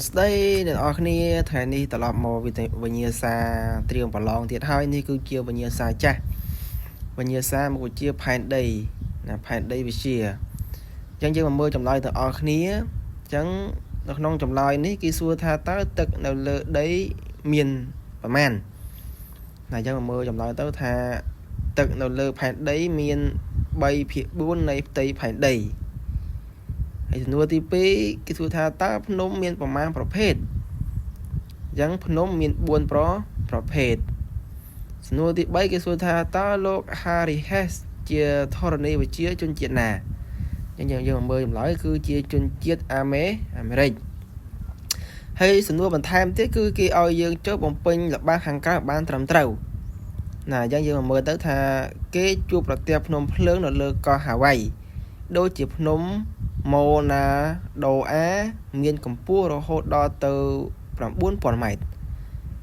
ស្តីអ្នកនរគ្នាថ្ងៃនេះត្រឡប់មកវិញ្ញាសាត្រៀមប្រឡងទៀតហើយនេះគឺជាវិញ្ញាសាចាស់វិញ្ញាសាមុខវិជ្ជាផែនដីណាផែនដីវិទ្យាអញ្ចឹងយើងមកមើលចម្លើយទាំងអស់គ្នាអញ្ចឹងនៅក្នុងចម្លើយនេះគេសួរថាតើទឹកនៅលើដីមានប្រមាណណាអញ្ចឹងមកមើលចម្លើយទៅថាទឹកនៅលើផែនដីមាន3ភាគ4នៃផ្ទៃផែនដីហើយសំណួរទី2គេសួរថាតើភ្នំមានប្រមាណប្រភេទអញ្ចឹងភ្នំមាន4ប្រភេទសំណួរទី3គេសួរថាតើលោក Harry Hess ជាធរណីវិទ្យាជនជាតិណាអញ្ចឹងយើងមកមើលចម្លើយគឺជាជនជាតិអាមេរិកហើយសំណួរបន្ថែមទៀតគឺគេឲ្យយើងចូលបំពេញល្បះខាងក្រៅបានត្រឹមត្រូវណាអញ្ចឹងយើងមកមើលទៅថាគេជួបប្រទះភ្នំភ្លើងនៅលើកោះហាវ៉ៃដូចជាភ្នំម៉ូណាដូអាមានកម្ពស់រហូតដល់ទៅ9000ម៉ែត្រ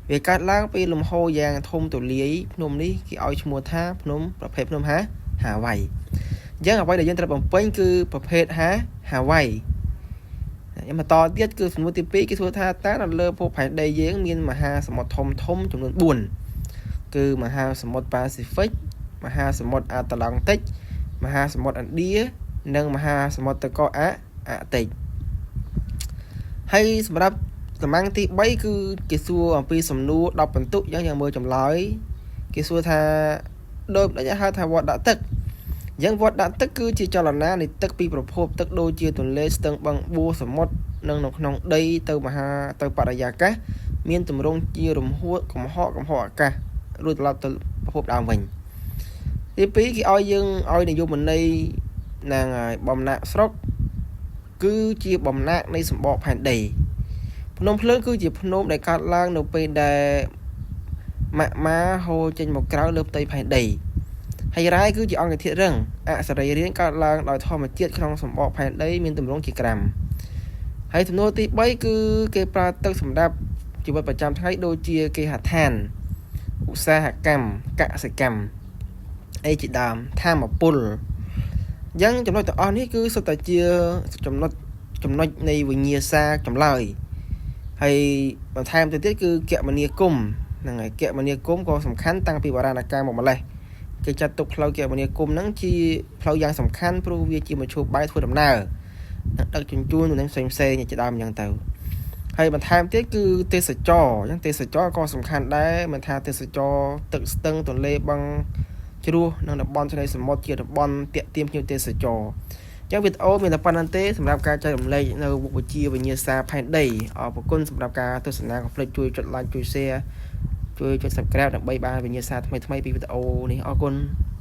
វាកើតឡើងពីលំហូរយ៉ាងធំទូលាយភ្នំនេះគេឲ្យឈ្មោះថាភ្នំប្រភេទភ្នំហាវ៉ៃអញ្ចឹងអ្វីដែលយើងត្រូវបំពេញគឺប្រភេទហាវ៉ៃខ្ញុំបន្តទៀតគឺសំណួរទី2គេសួរថាតើនៅលើភពផែនដីយើងមានមហាសមុទ្រធំធំចំនួន4គឺមហាសមុទ្រប៉ាស៊ីហ្វិកមហាសមុទ្រអាត្លង់តិកមហាសមុទ្រឥណ្ឌានិងមហាសមុទ្រទឹកកកអាអាកតិចហើយសម្រាប់តំណាងទី3គឺគេសួរអំពីសំណួរ10បន្ទុកអញ្ចឹងយើងមើលចម្លើយគេសួរថាដូចម្ដេចហៅថាវដ្តដាក់ទឹកអញ្ចឹងវដ្តដាក់ទឹកគឺជាចលនានៃទឹកពីប្រភពទឹកដូចជាទន្លេស្ទឹងបឹងបួសមុទ្រនិងនៅក្នុងដីទៅមហាទៅបរិយាកាសមានទម្រង់ជារំហួតកំហកកំហកអាកាសរួចត្រឡប់ទៅប្រភពដើមវិញទី2គេឲ្យយើងឲ្យនិយមន័យហ្នឹងហើយបំណាក់ស្រុកគឺជាបំណាក់នៃសម្បកផែនដីភ្នំភ្លើងគឺជាភ្នំដែលកើតឡើងនៅពេលដែលម៉ាក់ម៉ាហូរចេញមកក្រៅលើផ្ទៃផែនដីហើយរ៉ែគឺជាអង្គធាតុរឹងអសរីរាង្គកើតឡើងដោយធម្មជាតិក្នុងសម្បកផែនដីមានទម្រង់ជាក្រាំហើយសំណួរទី3គឺគេប្រើទឹកសម្រាប់ជីវិតប្រចាំថ្ងៃដូចជាគេហដ្ឋានឧស្សាហកម្មកសិកម្មអីជាដើមធម្មពលអញ្ចឹងចំណុចទាំងអស់នេះគឺសុទ្ធតែជាចំណុចនៃវិញ្ញាសាចម្លើយហើយបន្ថែមទៅទៀតគឺគមនាគមន៍ហ្នឹងហើយគមនាគមន៍ក៏សំខាន់តាំងពីបុរាណកាលមកម្លេះគេចាត់ទុកផ្លូវគមនាគមន៍ហ្នឹងជាផ្លូវយ៉ាងសំខាន់ព្រោះវាជាមធ្យោបាយធ្វើដំណើរនិងដឹកជញ្ជូនទំនិញផ្សេងផ្សេងជាដើមអញ្ចឹងទៅហើយបន្ថែមទៀតគឺទេសចរអញ្ចឹងទេសចរក៏សំខាន់ដែរមិនថាទេសចរទឹកស្ទឹងទន្លេបឹងជ្រោះនិងតំបន់ឆ្នេរសមុទ្រជាតំបន់ទាក់ទាញភ្ញៀវទេសចរចឹងវីដេអូមានតែប៉ុណ្្នឹងទេសម្រាប់ការចែករំលែកនៅមុខវិជ្ជាវិញ្ញាសាផែនដីអរគុណសម្រាប់ការទស្សនាកុំភ្លេចជួយចុច like ជួយ share ជួយចុច subscribe ដើម្បីបានវិញ្ញាសាថ្មីៗពីវីដេអូនេះអរគុណ។